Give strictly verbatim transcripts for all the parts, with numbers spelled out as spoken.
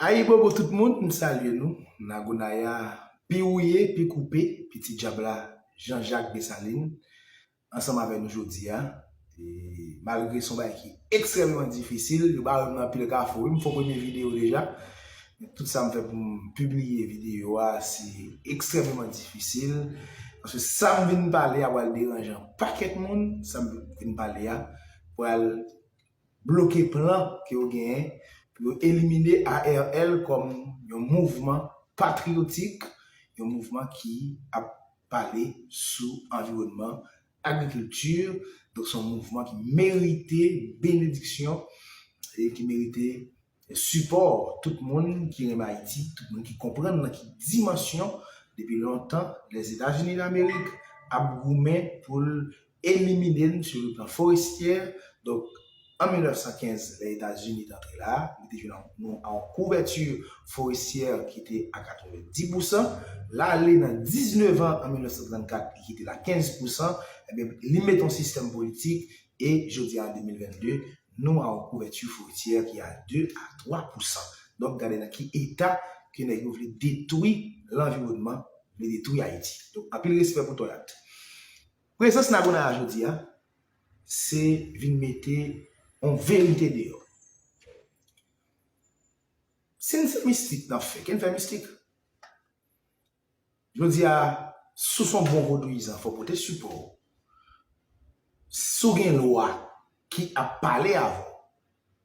Ayibobo tout moun, m salye nou. Nagonaya, pi wouye, pi koupe, pitit djab la, Jean Jacques Dessalines, ansanm avè nou jodi a. E malgre se yon bagay ki ekstrèmeman difisil, yo ba yo nan anpil kafou. Wi, m fè premye videyo deja. Men tout sa m fè pou m pibliye videyo a, se ekstrèmeman difisil. Paske sa m vin pale a pral deranje yon pakèt moun, sa m vin pale a pral bloke plan ke yo genyen pou yo elimine A R L kòm yon mouvman patriyotik, yon mouvman ki ap pale sou anviwònman, agrikilti. Donk, se yon mouvman ki merite benediksyon e ki merite sipò tout moun ki renmen Ayiti, tout moun ki konprann nan ki dimansyon, depi lontan, Lèzetazini Damerik ap goumen pou l elimine n sou le plan forestyè. Donk, an mil nèf san kenz, lè Etazini te antre la, li te jwenn nou a yon kouvèti forestyè ki te a katrevenndis pousan. L ale nan diznèf an, an mil nèf san trannkat, li kite l a kenz pousan. Ebyen, li mete yon sistèm politik e jodi a, an de mil vennde, nou a yon kouvèti forestyè ki a de a twa pousan. Donk, gade nan ki eta ke nèg yo vle detwi lanviwònman, vle detwi Ayiti. Donk, anpil respè pou Toyat. Prezans Nagonaya jodi a, se vin mete yon verite deyò. Si n se mistik n ap fè, ke n fè mistik. Jodi a, si w se yon bon vodouyizan, fò w pote sipò w. Si w gen lwa ki ap pale avè w,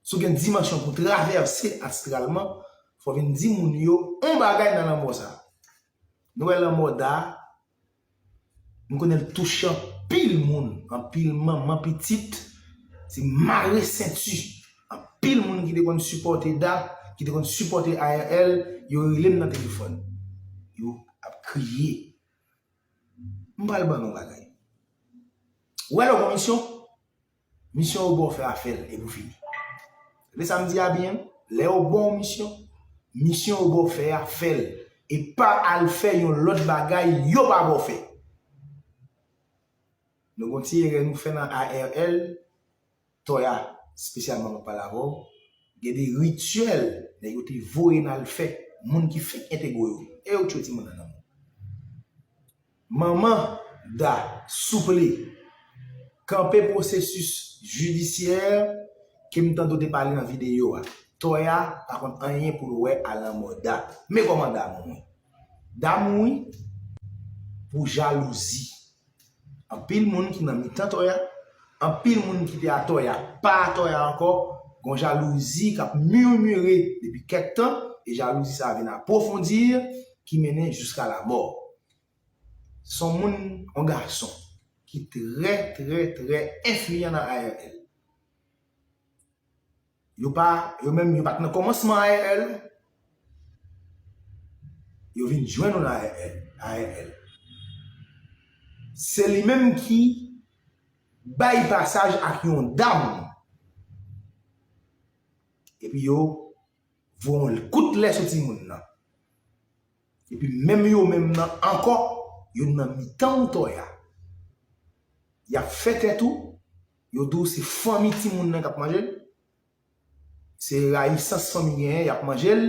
si w gen dimansyon pou travèse astralman, fò w vin di moun yo yon bagay nan lanmò sa a. Nou wè lanmò Da, m konnen l touche anpil moun, anpil manman pitit, se mare senti. Anpil moun ki te konn sipòte Da, ki te konn sipòte A R L, yo rele m nan telefòn. Yo ap kriye. M pral ban nou yon bagay. Ou wè lè w gon misyon, misyon yo ba w fè a, fè l epi w fini. Tande sa m di a byen, lè yo ba w misyon, misyon yo ba w fè a, fè l. E pa al fè yon lòt bagay yo pa ba w fè. Nou gon ti erè nou fè nan A R L, Toya, espesyalman mwen pale avè w, gen de rityèl nèg yo te voye n al fè, moun ki fenk entegre yo, e yo tchwe timoun nan nan men w. Manman Da, souple, kanpe pwosesis jidisyè ke m tande w te pale nan videyo a. Toya pa konn anyen pou l wè a lanmò Da. Men kòman Da mouri. Da mouri pou jalouzi. Anpil moun ki nan mitan Toya, anpil moun ki te a Toya, pa a Toya ankò, gon jalouzi k ap mimire depi kèk tan, e jalouzi sa a vin apwofondi, ki mennen jiska lamò. Se yon moun, yon gason, ki trè, trè, trè enfliyan nan A R L. Yo pa, yo menm, yo pa t nan kòmansman A R L. Yo vin jwenn nou nan A R L. A R L. Se li menm ki bay pasaj ak yon dam. Epi yo voye yon kout lè sou timoun nan. Epi menm yo menm nan ankò, yo nan mitan w Toya. Y ap fè tèt ou, yo di w se fanmi timoun nan k ap manje l. Se rayisans fanmi genyen, y ap manje l,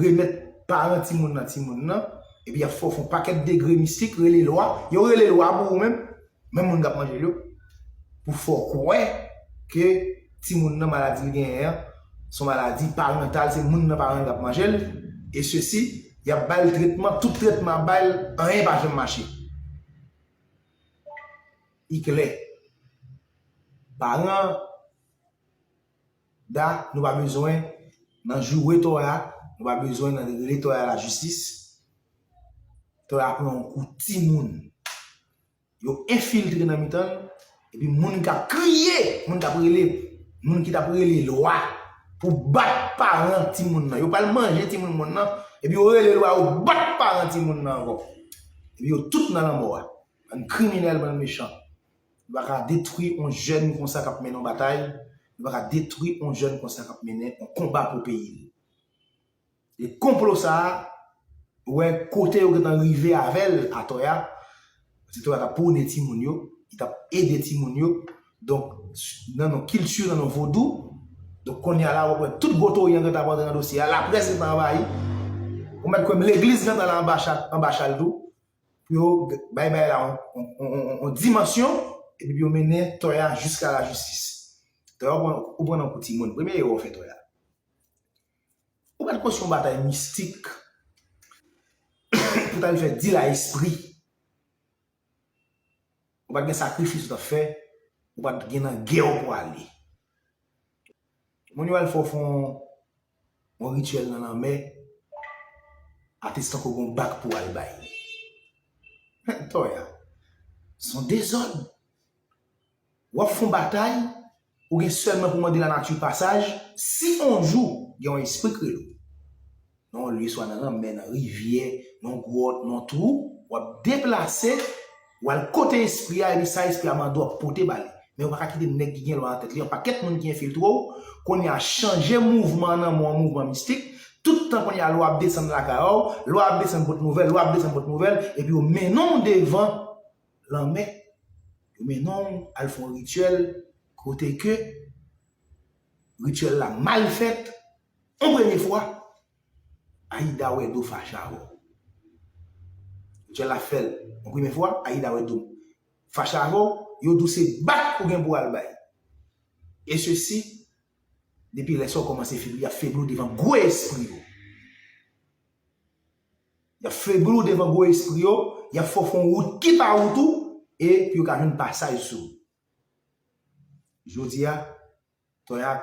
remèt paran timoun nan timoun nan, epi y ap fè w fè yon pakèt degre mistik, rele lwa, yo rele lwa pou ou menm, menm moun k ap manje l yo, pou fè w kwè ke timoun nan maladi l genyen an, se yon maladi parantal, se moun nan paran l k ap manje l, e sesi, y ap ba l tretman, tout tretman y ap ba l, anyen pa janm mache. Li klè. Paran Da, nou pa bezwen nan joure Toya, nou pa bezwen nan rele Toya lajistis. Toya pran yon kou timoun. Yo enfiltre nan mitan l, epi moun k ap kriye, moun k ap rele, moun ki t ap rele lwa pou bat paran timoun nan. Yo pral manje timoun moun nan, epi yo rele lwa, yo bat paran timoun nan ankò. Epi yo tout nan lanmò a. Bann kriminèl, bann mechan. Nou pa ka detwi yon jèn konsa k ap mennen yon batay. Nou pa ka detwi yon jèn konsa k ap mennen yon konba pou peyi l. E konplo sa a, ou wè kote yo gentan rive avè l a Toya, se Toya t ap pwone timoun yo, li t ap ede timoun yo. Donk, nan yon kilti, nan yon vodou, Donk, kounye a la, w ap wè tout gwo tori an gentan ap rantre nan dosye a, laprès gentan anvayi. Ou mèt kwè m, legliz gentan la anba chal, anba chal tou. Pou yo g- bay bagay la yon, yon, yon, yon, yon dimansyon, epi pou yo mennen Toya jiska lajistis. Toya, ou pran, ou pran nan kou timoun. Premye erè w fè, Toya. Ou pa t konstwi yon batay mistik pou t al fè dil a espri. Ou pa t gen sakrifis ou t ap fè, ou pa t gen nan gè w pou ale. Moun yo al fè w fè yon, yon rityèl nan lanmè, atestan ke w gen yon bak pou w al bay. Toya, se yon dezòd. W ap fè yon batay, ou gen sèlman pou mande lanati pasaj, si yon jou gen yon espri k rele w nan yon lye, swa nan lanmè, nan rivyè, nan gwòt, nan twou, w ap deplase, w al kote espri a, epi sa espri a mande w ap pote ba li. Men ou pa ka kite nèg ki gen lwa nan tèt li, yon pakèt moun ki enfiltre w, kounye a chanje mouvman an nan men w an mouvman mistik, tout tan kounye a lwa ap desann lakay ou, lwa ap desann pot nouvèl, lwa ap desann pot nouvèl, epi yo mennen w devan lanmè, yo mennen w al fè yon rityèl kote ke rityèl la mal fèt, yon premye fwa, Ayida Wèdo fache avè w. Rityèl la fè l yon premye fwa, Ayida Wèdo fache avè w, yo di w se bak ou gen pou w al bay. E sesi, depi lè sa w kòmanse febli, y ap febli w devan gwo espri yo. Y ap febli w devan gwo espri yo, y ap fè w fè yon wout ki pa wout ou, e pou yo ka jwenn pasaj sou ou. Jodi a, Toya,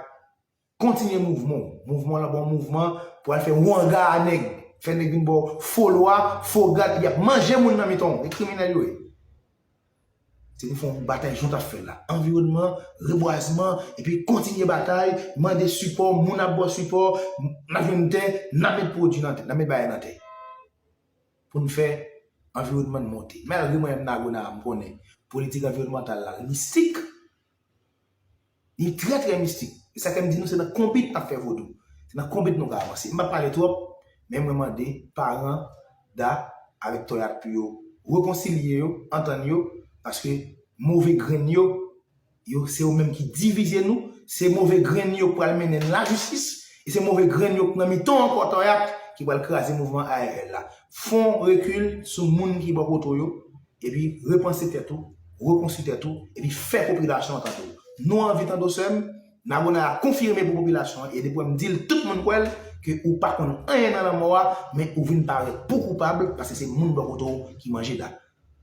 kontinye mouvman w. Mouvman w lan bon mouvman pou al fè wanga a nèg. Fè nèg vin ba w fo lwa, fo grad, epi y ap manje moun nan mitan w. E kriminèl yo ye. Se pou fè yon batay jan w t ap fè la. Anviwònman, rebwazman, epi kontinye batay, mande sipò, moun ap ba w sipò, n ap jwenn tè, n ap met pwodui nan tè, n ap met bagay nan tè. Pou n fè anviwònman n monte. Malgre mwen menm Nago Naya, m konnen politik anviwònmantal la mistik, li trè, trè mistik. E sa fè m di nou, se nan konbit n ap fè vodou. Se nan konbit nou ka avanse. M p ap pale twòp, men mwen mande paran Da avèk Toya pou yo rekonsilye yo, antann yo, paske move grenn yo, yo, se yo menm ki divize nou, se move grenn yo k pral mennen n lajistis, e se move grenn yo k nan mitan w ankò, Toya, ki pral kraze mouvman A R L la. Fè yon rekil sou moun ki bò kote w yo, epi repanse tèt ou, rekonstwi tèt ou, epi fè popilasyon an tande w. Nou anvi tande w, sè m, Nago Naya konfime pou popilasyon an, e depi w wè m di l, tout moun kwè l, ke ou pa konn anyen nan lanmò a, men ou vin parèt pou koupab, paske se moun bò kote w ki manje Da.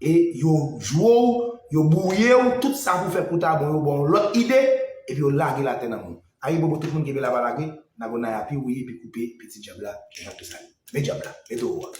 E yo jwe w, yo bwouye w, tout sa pou fè kou ta bon, yo ba w yon lòt ide, epi yo lage l atè nan men w. Ayibobo tout moun, kenbe la pa lage, Nago Naya pi wouye, pi koupe, pitit djab la, Jean Cristal. Men djab la, men towo a.